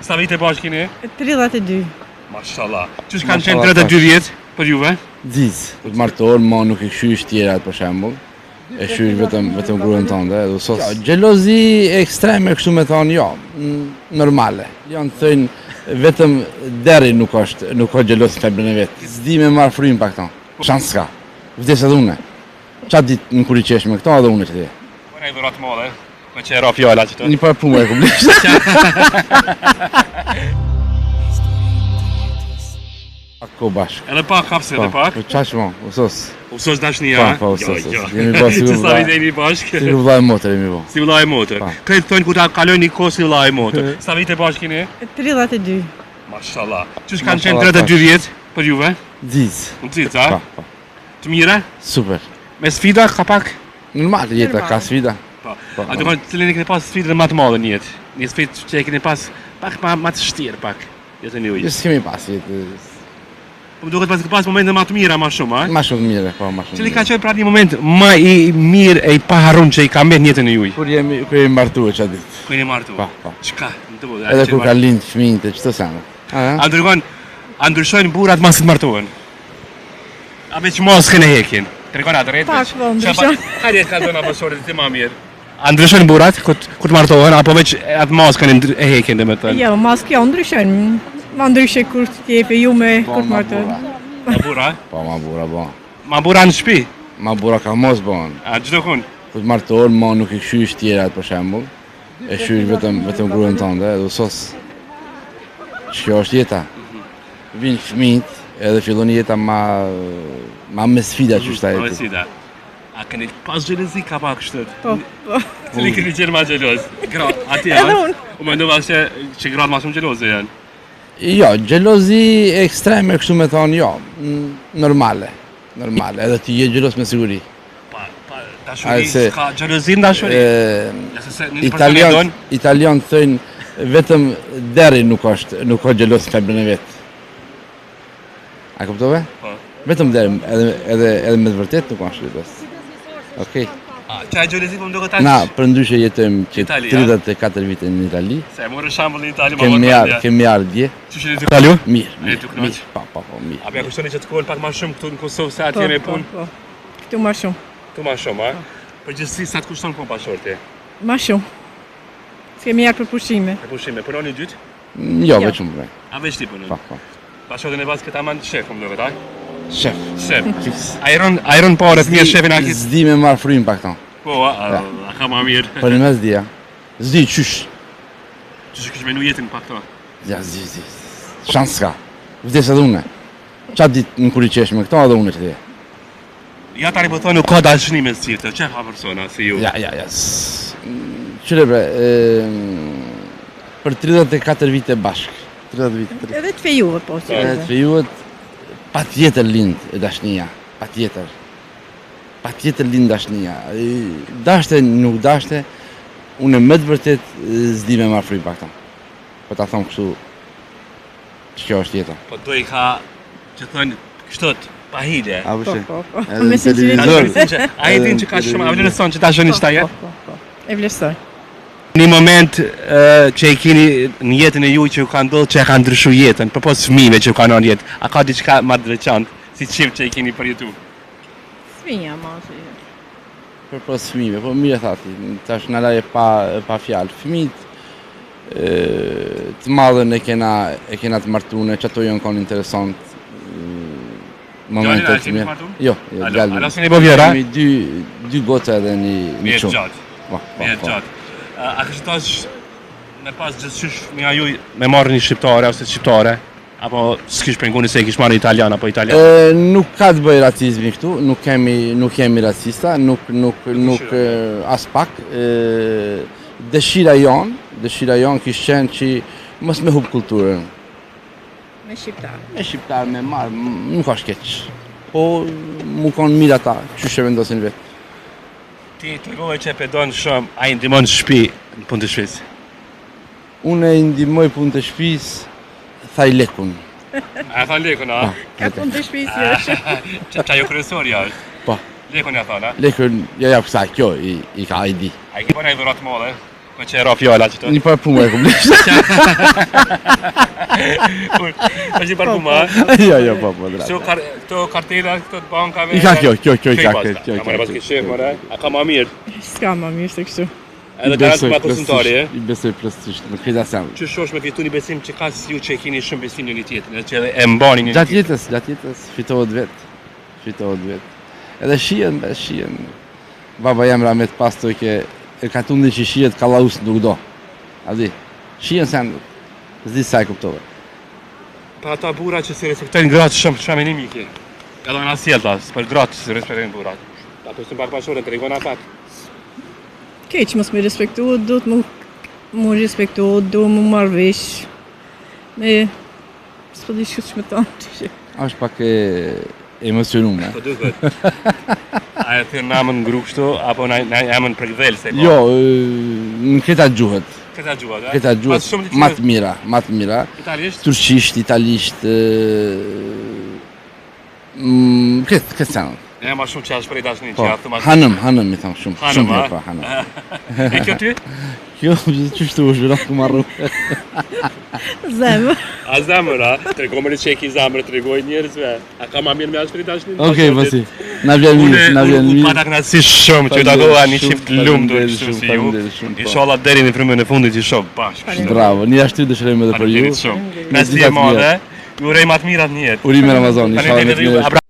Sa vite bashkë keni? 32. Mashallah. Qysh kanë qenë 32 vjet për juve? Xixë. Kur të martohen, ma nuk i kqyrish tjerat për shembull. E kqyrish vetëm vetëm gruan tënde, edhe sos. Jo, xhelozi ekstreme kështu me thonë, jo, normale. Janë thënë vetëm derri nuk është, nuk ka xheloz femrën e vet. S'di me marr frymë pa këto. Shans s'ka. Vdes edhe unë. Qa ditë në kur i qesh me këto edhe unë që ti. Po na i dhuratë madhe. Po që e ra fjala që të? Një parë punë e kom blerë. Pak ko bashkë. Edhe pak hapse edhe po, pak. Po çaq mo, u sos. U sos dashnia. Po, po, u sos. Jo, jo. Jemi bërë sikur. Sa vite jemi bashkë? Si vëlla e motër jemi bë. Si vëlla e motër. Po. Krejt thonë kur ta kalojnë një kohë si vëlla e motër. Sa vite bashkë keni? 32. Mashallah. Qysh kanë qenë 32 vjet për juve? Xixë. Xixë, a? Po, po. Të mira? Super. Me sfida ka pak? Normal, jeta ka sfida. Po. po a do të cilën e keni pas sfidën më të madhe në jetë? Një sfidë që e keni pas pak më më të vështirë pak. Jetën e juaj. Jo s'kemi pas jetë. Po më duket pas pas momente më të mira më shumë, a? Më shumë të mira, po më shumë. Cili ka qenë pra një moment më i mirë e i paharruar që i ka mbet në jetën e juaj? Kur jemi kur jemi martuar çat ditë. Kur jemi martuar. Po, po. Çka? Ndodh. Edhe kur ka lind fëmijët e çdo send. A ndërgon a ndryshojnë burrat masi të martohen? A veç maskën e hekin? Tregon atë rretë. Pak po ndryshon. Hajde ka dhëna bashkëshortit ti më mirë. A ndryshojnë burrat kur kur të martohen apo veç atë maskën e hekin domethënë? Jo, maskë jo ndryshojnë. Ma ndryshe kur të je feju me po, kur të martohen. Ma burra? Po ma burra po. Ma burra në shtëpi? Ma burra ka mos bon. A çdo kun? Kur të martohen, ma nuk i kqyrish tjerat për shembull. E kqyrish vetëm vetëm gruan tënde, edhe sos. Kjo është jeta. Vin fëmijët edhe fillon jeta ma ma me sfida që është ajo. Me sfida. A keni pas xhelozi ka pak kështu? Po. Po. Cili keni qenë ma xheloz? Gratë, aty janë. Edhe unë. U mendova se që gratë ma shumë xheloze janë. Jo, xhelozi ekstreme kështu me thonë, jo, normale. Normale, edhe ti je xheloz me siguri. Pa, pa, dashuri, se, ka xhelozi në dashuri. Italian, italian thënë vetëm derri nuk është, nuk ka xheloz femrën e vet. A kuptove? Po. Vetëm derri, edhe edhe edhe me të vërtetë nuk është xheloz. Okej. A, qa e xhelozi po më duket aq? Na, përndryshe jetojmë që 34 vite në Itali. Se e morë shembull në Itali, më kemi ardhur, kemi ardhur dje. Qysh jeni tu kalu? Mirë, mirë, mirë, po, po, po, mirë. A po ja kushtoni që të kohën pak ma shumë këtu në Kosovë se atje po, me po, punë? Po, po. Këtu ma shumë. Këtu ma shumë, a? Po. Përgjithësi sa të kushton kohë bashkëshorti? Ma shumë. S'kemi ardhur për pushime. Për pushime, punoni dytë? Mm, jo, veç unë punoj. A veç ti punon? Po, po. Bashkëshortin e pas këta man shef, më duket, a? Shef. Shef. A i rron, a i rron paret mirë shefin a kit? S'di me marr frymë pa këto. Po, a, a, a ka ma mirë. Po në mes di, ja. S'di qysh. Qysh e kish menu jetën pa këto? Ja, s'di, s'di. Shans s'ka. Vdes edhe unë. Qa ditë në kur i qesh me këto edhe unë që ti. Ja tani po thonë nuk ka dashni mes çifte, çe ka persona si ju. Ja, ja, ja. Qyre bre, e, për 34 vite bashkë. 30 vite. 30. Edhe të fejuhet, po. Edhe të fejuhet, pa tjetër lind e dashnia, pa tjetër. Pa tjetër lind dashnia. Dashte, nuk dashte, unë me të vërtet s'di me marrë frymë pa këta. Po ta thom kështu, që kjo është jeta. Po do i ka që thonë kështu pa hile. A Po, po, po. Edhe në televizor. A e din që ka shumë, a vlerëson që ta shoni qëta jetë? Po, po, po. E vlerësoj. Një moment që e keni në jetën e juaj që ju ka ndodhur që e ka ndryshuar jetën, përpos fëmijëve që ju kanë ardhur në jetë, a ka diçka më të veçantë si çift që e keni përjetu? Fëmija, ma si. Përpos fëmijëve, po mirë e tha ti, tash na laje pa pa fjalë. Fëmijët të madhën e kena e kena të martune, që ato janë kon interesant. Momente të mirë. Jo, jo, djalin. Alo, s'keni bo vjehrra? Kemi dy dy goca edhe një një çun. gjatë. Po, po, po. gjatë. A kishte tash me pas gjithçysh me aju me marrë një shqiptare ose shqiptare? Apo s'kish pengu nëse e kish marrë italian apo italian? E, nuk ka të bëjë racizmi këtu, nuk kemi nuk jemi racista, nuk nuk nuk as pak. E, dëshira jon, dëshira jon kish qenë që mos me hup kulturën. Me shqiptar. Me shqiptar me marr, nuk është keq. Po mu kon mirë ata, qysh e vendosin vetë. Ti tregove që e pe don shumë, a i ndihmon në shtëpi në punë të shtëpisë? Unë e ndihmoj punë të shtëpisë, thaj lekun. A e than lekun, a? Po, Ka punë të shtëpisë, jo. Që që ajo kryesorja është? Po. Lekun ja than, a? Lekun, ja ja kësaj, kjo i, i ka i di. A i ke bërë ai dhuratë madhe? Po që e ra fjala që të? Një parfum e kom blish. Është një parfum, a? Jo, jo, po, po, drejt. Këto, kar, këto kartela, këto të bankave... I ka kjo, kjo, kjo, i ka kjo, kjo, kjo. Ka kjo, kjo, more, a ka ma mirë? S'ka ma mirë se kështu. Edhe ka ma kusuntari, e? I besoj plotësisht, në këtë asem. Që shosh me fitu një besim që ka si ju që e keni shumë besim njëri tjetrin, që edhe e mbani njëri tjetrin. Gjatë jetës, gjatë jetës, fitohet vetë. Fitohet vetë. Edhe shihen, be, shihen. Baba jem rahmet pastë thojke e katundin që shihet kallaus nuk do. A di? Shihen sendet. S'di sa e kuptove. Për ata burra që s'i respektojnë gratë shumë, çfarë menimi ke? Edhe anasjelltas, për gratë që s'i respektojnë burrat. Ta pyesim pak bashkëshorten, tregona pak. Keq mos me respektu, duhet mu mu respektu, duhet mu marrë vesh. Me S'po di ç'më me thonë që. Është pak e emocionume. Po duket. A e thirr në emën gru kështu apo në në emën përkëdhel se po? Jo, në këta gjuhët. Këta gjuhët, a? Këta gjuhët ma të mira, ma të mira. Italisht? Turqisht, italisht, Mm, këtë, këtë sen. E ma shumë që ashtë prej dashnin, po, që atë ma shumë. Hanëm, hanëm, i thonë shumë, hanëm, shumë po, hanëm. E kjo ty? Kjo, qështu është, vërë ku marru. Zemër. A zemër, a? Trego më që e ki zemër, tregoj njerëzve. A ka ma mirë me ashtë prej dashnin? Okej, okay, pasi. Na vjen mirë, na vjen mirë. Unë pata kënaqësi shumë që takova një çift të lumtur kështu si ju. Po. Inshallah deri në frymën e fundit ju shoh bashkë. Bravo, një ashtu dëshirojmë edhe për ju. Faleminderit shumë. Kënaqësi e madhe. Ju uroj ma të mirat në jetë. Urime Ramazan, inshallah.